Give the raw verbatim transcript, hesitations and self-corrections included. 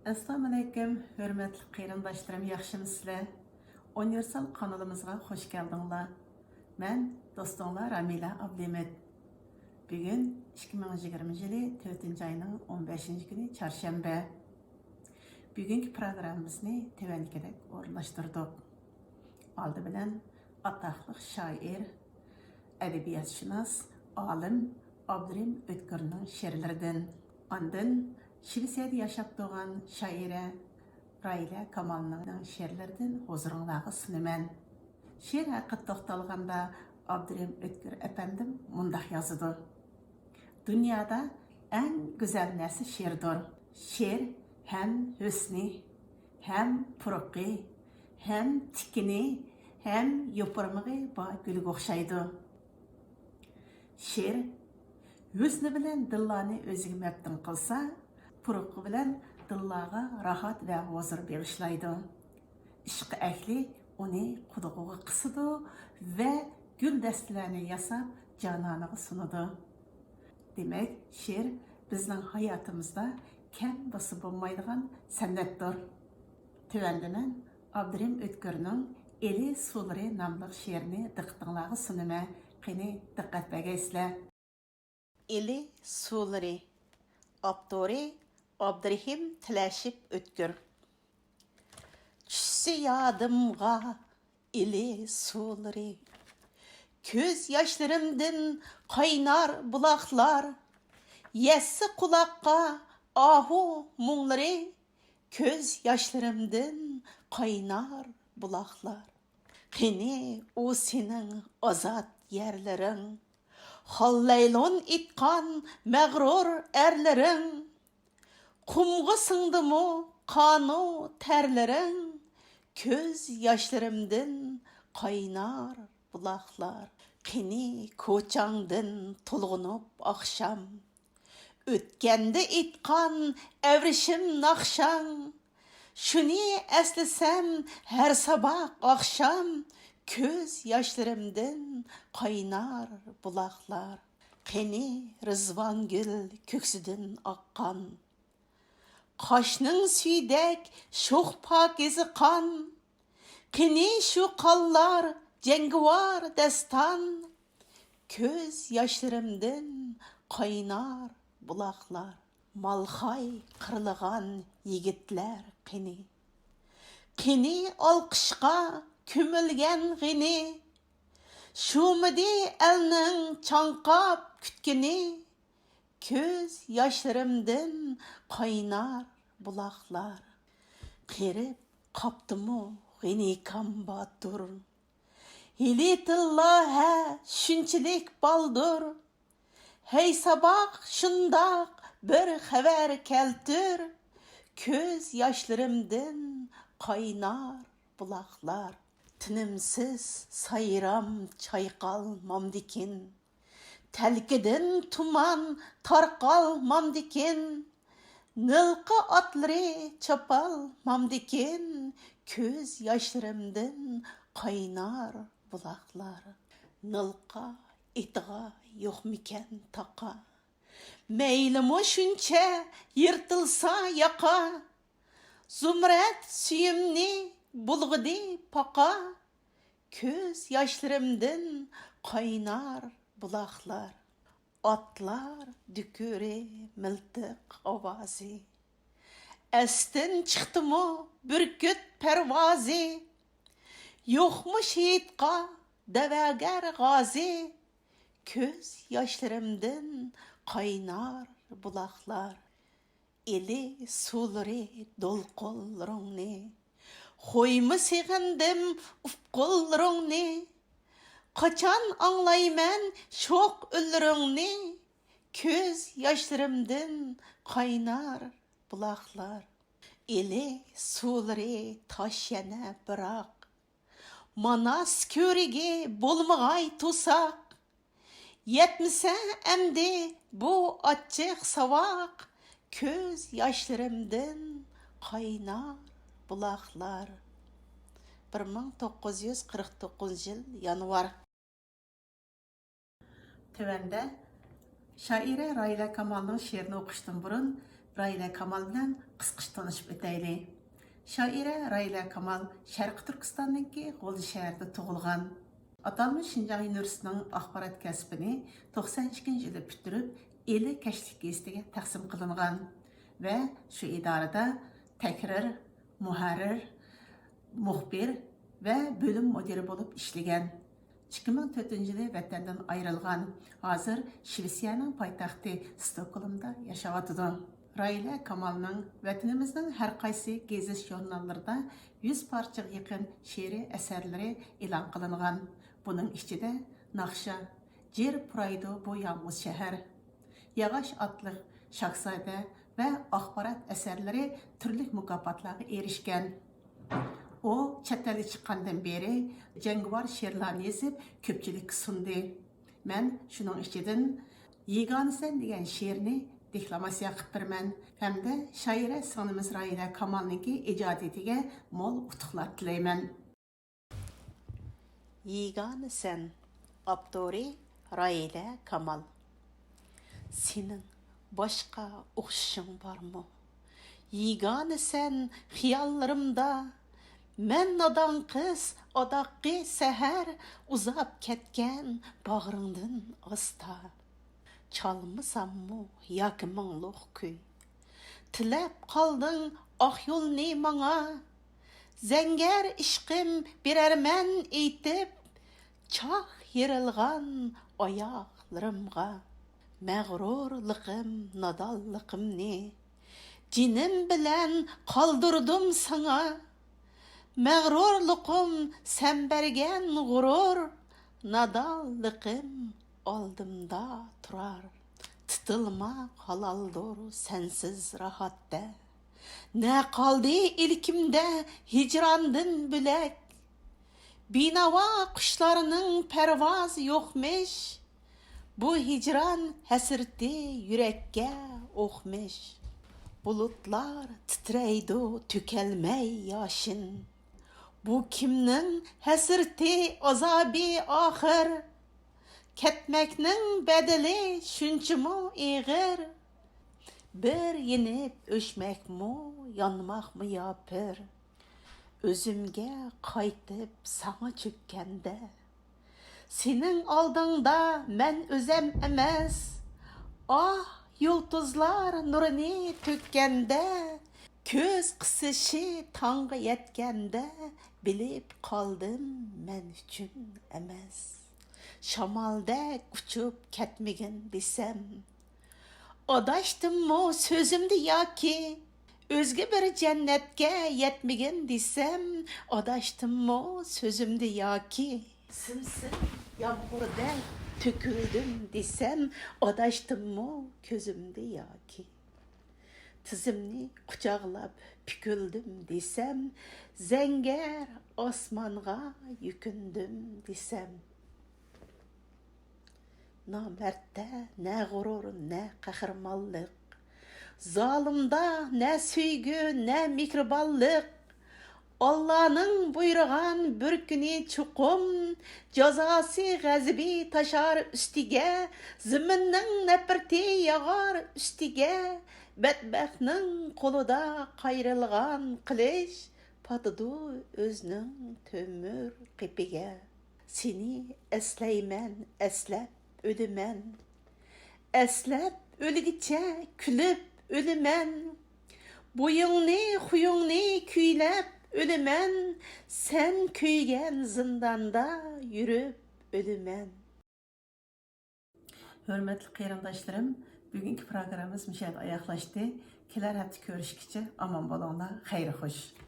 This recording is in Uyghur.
ئەسسالامۇئەلەيكۇم، ھۆرمەتلىك قېرىنداشلىرىم، ياخشىمۇسىلەر؟ ئۇنىۋېرسال قانىلىمىزغا خوش كەلدىڭلار. مەن دوستۇڭلار رامىلە ئابلىمىت. بۈگۈن ئىككى مىڭ يىگىرمە يىلى تۆتىنچى ئاينىڭ ئون بەشىنچى كۈنى، چارشەنبە. بۈگۈنكى پروگراممىمىزنى تۆۋەندىكىدەك ئورۇنلاشتۇردۇق. ئالدى بىلەن ئاتاقلىق شائىر، ئەدەبىياتشۇناس، ئالىم ئابدۇرېھىم ئۆتكۈرنىڭ شېئىرلىرىدىن، ئاندىن شىۋېتسىيەدە ياشاپ تۇرغان شائىرە راھىلە كامالنىڭ شېئىرلىرىدىن ھۇزۇرۇڭلارغا سۇنىمەن. شېئىر ھەققىدە توختالغاندا، ئابدۇرېھىم ئۆتكۈر ئەپەندىم مۇنداق يازىدۇ: دۇنيادا ئەڭ گۈزەل نەرسە شېئىردۇر. شېئىر ھەم ھۆسنى، ھەم پۇرىقى، ھەم تىكىنى، ھەم يوپۇرمىقى بار گۈلگە ئوخشايدۇ. شېئىر ھۆسنى بىلەن دىللارنى ئۆزىگە مەپتۇن قىلسا، پۇرىقى بىلەن دىللارغا راھەت ۋە ھۇزۇر بېغىشلايدۇ. ئىشقى ئەھلى ئۇنى قۇلىقىغا قىسىدۇ ۋە گۈلدەستىلەرنى ياساپ، جانانىغا سۇنىدۇ. دېمەك، شېئىر بىزنىڭ ھاياتىمىزدا كەم بولسا بولمايدىغان سەنئەتتۇر. تۆۋەندە مەن ئابدۇرېھىم ئۆتكۈرنىڭ ئىلى سۇلىرى ناملىق شېئىرىنى دىققىتىڭلارغا سۇنىمەن. قېنى، دىققەت بەرگەيسىلەر. ئىلى سۇلىرى. ئاپتورى ئابدۇرېھىم تىلەشىپ ئۆتكۈر. چۈشسە يادىمغا ئىلى سۇلىرى، كۆز ياشلىرىمدىن قاينار بۇلاقلار، يەتسە قۇلاققا ئاھۇ مۇڭلىرى، كۆز ياشلىرىمدىن قاينار بۇلاقلار. قېنى ئۇ سېنىڭ ئازاد يەرلىرىڭ، خاللەيلون ئېيتقان مەغرۇر ئەرلىرىڭ، قۇمغا سىڭدىمۇ قانۇ تەرلىرىڭ، كۆز ياشلىرىمدىن قاينار بۇلاقلار. قېنى كوچاڭدىن تولغىنىپ ئاخشام، ئۆتكەندە ئېيتقان ئەۋرىشىم ناخشاڭ، شۇنى ئەسلىسەم ھەر ساباق ئاخشام، كۆز ياشلىرىمدىن قاينار بۇلاقلار. قېنى رىزۋانگۈل كۆكسىدىن ئاققان، قاشنىڭ سۈيىدەك شوخ پاكىزە قان، قېنى شۇ قانلار جەڭگىۋار دەستان، كۆز ياشلىرىمدىن قاينار بۇلاقلار. مالخاي قىرلىغان يىگىتلەر قېنى؟ قېنى ئالقىشقا كۆمۈلگەن غېنى؟ شۇمىدى ئەلنىڭ چاڭقاپ كۈتكىنى؟ كۆز ياشلىرىمدىن قاينار بۇلاقلار. قېرىپ قاپتىمۇ غېنىكام باتۇر؟ ھېلى تىللا ھە شۇنچىلىك بالدۇر؟ ھەي ساباق شۇنداق بىر خەۋەر كەلتۈر، كۆز ياشلىرىمدىن قاينار بۇلاقلار. تىنىمسىز سايرام چايقالمامدىكىن، تەلكىدىن تۇمان تارقالمامدىكىن، نىلقا ئاتلىرى چاپالمامدىكىن، كۆز ياشلىرىمدىن قاينار بۇلاقلار. نىلقا ئېتىغا يوقمىكەن تاقا؟ مەيلىمۇ شۇنچە يىرتىلسا ياقا، زۇمرەت سۈيۈمنى بۇلغىدى پاقا، كۆز ياشلىرىمدىن قاينار بۇلاقلار. ئاتلار دۈكۈرى، مىلتىق ئاۋازى، ئەستىن چىقتىمۇ بۈركۈت پەرۋازى؟ يوقمۇ شېھىتقا دەۋەگەر غازى؟ كۆز ياشلىرىمدىن قاينار بۇلاقلار. ئىلى سۇلىرى دولقۇنلىرىڭنى، خويما سېغىندىم ئۇپقۇنلىرىڭنى. قاچان ئاڭلايمەن شوق ئۈنلىرىڭنى؟ كۆز ياشلىرىمدىن قاينار بۇلاقلار. ئىلى سۇلىرى تاش يەنە بىراق، ماناس كۆۋرۈكى بولمىغاي توساق. يەتمىسە ئەمدى بۇ ئاچچىق ساۋاق، كۆز ياشلىرىمدىن قاينار بۇلاقلار. بىر مىڭ توققۇز يۈز قىرىق توققۇزىنچى يىل يانۋار. تۆۋەندە شائىرە راھىلە كامالنىڭ شېئىرىنى ئوقۇشتىن بۇرۇن، راھىلە كامال بىلەن قىسقىچە تونۇشۇپ ئۆتەيلى. شائىرە راھىلە كامال شەرقىي تۈركىستاننىڭكى غۇلجا شەھىرىدە تۇغۇلغان. ئاتالمىش شىنجاڭ يۇنىۋېرسىتېتىنىڭ ئاخبارات كەسپىنى توقسان ئىككىنچى يىلى پۈتتۈرۈپ، ئىلى كەچلىك گېزىتىگە تەقسىم قىلىنغان ۋە شۇ ئىدارىدە تەھرىر، مۇھەررىر، مۇخبىر ۋە بۆلۈم مۇدىرى بولۇپ ئىشلىگەن. ئىككى مىڭ تۆتىنچى يىلى ۋەتەندىن ئايرىلغان، ھازىر شىۋېتسىيەنىڭ پايتەختى ستوكھولمدا ياشاۋاتىدۇ. راھىلە كامالنىڭ ۋەتىنىمىزنىڭ ھەر قايسى گېزىت-ژۇرناللىرىدا يۈز پارچىغا يېقىن شېئىرىي ئەسەرلىرى ئېلان قىلىنغان. بۇنىڭ ئىچىدە ناخشا، جىر پۇرايدۇ بۇ يالغۇز شەھەر، ياغاچ ئاتلىق شاھزادە ۋە ئاخبارات ئەسەرلىرى تۈرلۈك مۇكاپاتلارغا ئېرىشكەن. ئۇ چەت ئەلگە چىققاندىن بېرى جەڭگىۋار شېئىرلارنى يېزىپ، كۆپچىلىككە سۇندى. مەن شۇنىڭ ئىچىدىن يېگانىسەن دېگەن شېئىرنى دېكلاماتسىيە قىلىپ بېرىمەن ھەمدە شائىرە سىڭلىمىز راھىلە كامالنىڭكى ئىجادىيىتىگە مول ئۇتۇقلار تىلەيمەن. يېگانىسەن، ئاپتورى راھىلە كامال. سېنىڭ باشقا ئوخشىشىڭ بارمۇ؟ يېگانىسەن خىياللىرىمدا. مەن نادان قىز، ئاداققى سەھەر ئۇزاپ كەتكەن باغرىڭدىن ئاستا. چالمىساممۇ ياكى مۇڭلۇق كۈي، تىلەپ قالدىڭ ئاق يولنى ماڭا. زەڭگەر ئىشقىم بېرەرمەن ئېيتىپ، چاھ يېرىلغان ئاياغلىرىمغا. مەغرۇرلۇقۇم، نادانلىقىمنى جېنىم بىلەن قالدۇردۇم ساڭا. مەغرۇرلۇقۇم سەن بەرگەن غۇرۇر، نادانلىقىم ئالدىمدا تۇرار. تۇتۇلماق ھالالدۇر سەنسىز راھەتتە. نە قالدى ئىلكىمدە ھىجراندىن بۆلەك؟ بىناۋا قۇشلارنىڭ پەرۋازى يوقمىش. بۇ ھىجران ھەسرىتى يۈرەككە ئوقمىش. بۇلۇتلار تىترەيدۇ تۆكەلمەي ياشىن. بۇ كىمنىڭ ھەسرىتى، ئازابى ئاخىر؟ كەتمەكنىڭ بەدىلى شۇنچىمۇ ئېغىر؟ بىر يېنىپ ئۆچمەكمۇ، يانماقمۇ يا پىر؟ ئۆزۈمگە قايتىپ ساڭا چۆككەندە، سېنىڭ ئالدىڭدا مەن ئۆزەم ئەمەس. ئاھ، يۇلتۇزلار نۇرىنى تۆككەندە، كۆز قىسىشى تاڭغا يەتكەندە، بىلىپ قالدىم مەن ئۈچۈن ئەمەس. شامالدەك ئۇچۇپ كەتمىگىن دېسەم، ئاداشتىممۇ سۆزۈمدە ياكى؟ ئۆزگە بىر جەننەتكە يەتمىگىن دېسەم، ئاداشتىممۇ سۆزۈمدە ياكى؟ سىم-سىم يامغۇردەك تۆكۈلدۈم دېسەم، ئاداشتىممۇ كۆزۈمدە ياكى؟ تىزىمنى قۇچاقلاپ پۈكۈلدۈم دېسەم، زەڭگەر ئاسمانغا يۈكۈندۈم دېسەم. نامەردتە نە غۇرۇر، نە قەھرىمانلىق، زالىمدا نە سۆيگۈ، نە مېھرىبانلىق. ئاللانىڭ بۇيرۇغان بىر كۈنى چوقۇم، جازاسى، غەزىپى تاشار ئۈستىگە، زېمىننىڭ نەپرىتى ياغار ئۈستىگە. بەتبەختنىڭ قولىدا قايرىلغان قىلىچ، پاتىدۇ ئۆزىنىڭ تۆمۈر قېپىگە. سېنى ئەسلەيمەن، ئەسلەپ ئۆلىمەن. ئەسلەپ ئۆلگۈچە كۈلۈپ ئۆلىمەن. بويۇڭنى، خۇيۇڭنى كۈيلەپ ئۆلىمەن. سەن كۆيگەن زىنداندا يۈرۈپ ئۆلىمەن. ھۆرمەتلىك قېرىنداشلىرىم، بۈگۈنكى پروگراممىمىز مۇشۇ يەردە ئاياغلاشتى. كېلەر ھەپتە كۆرۈشكىچە ئامان بولۇڭلار، خەير خوش.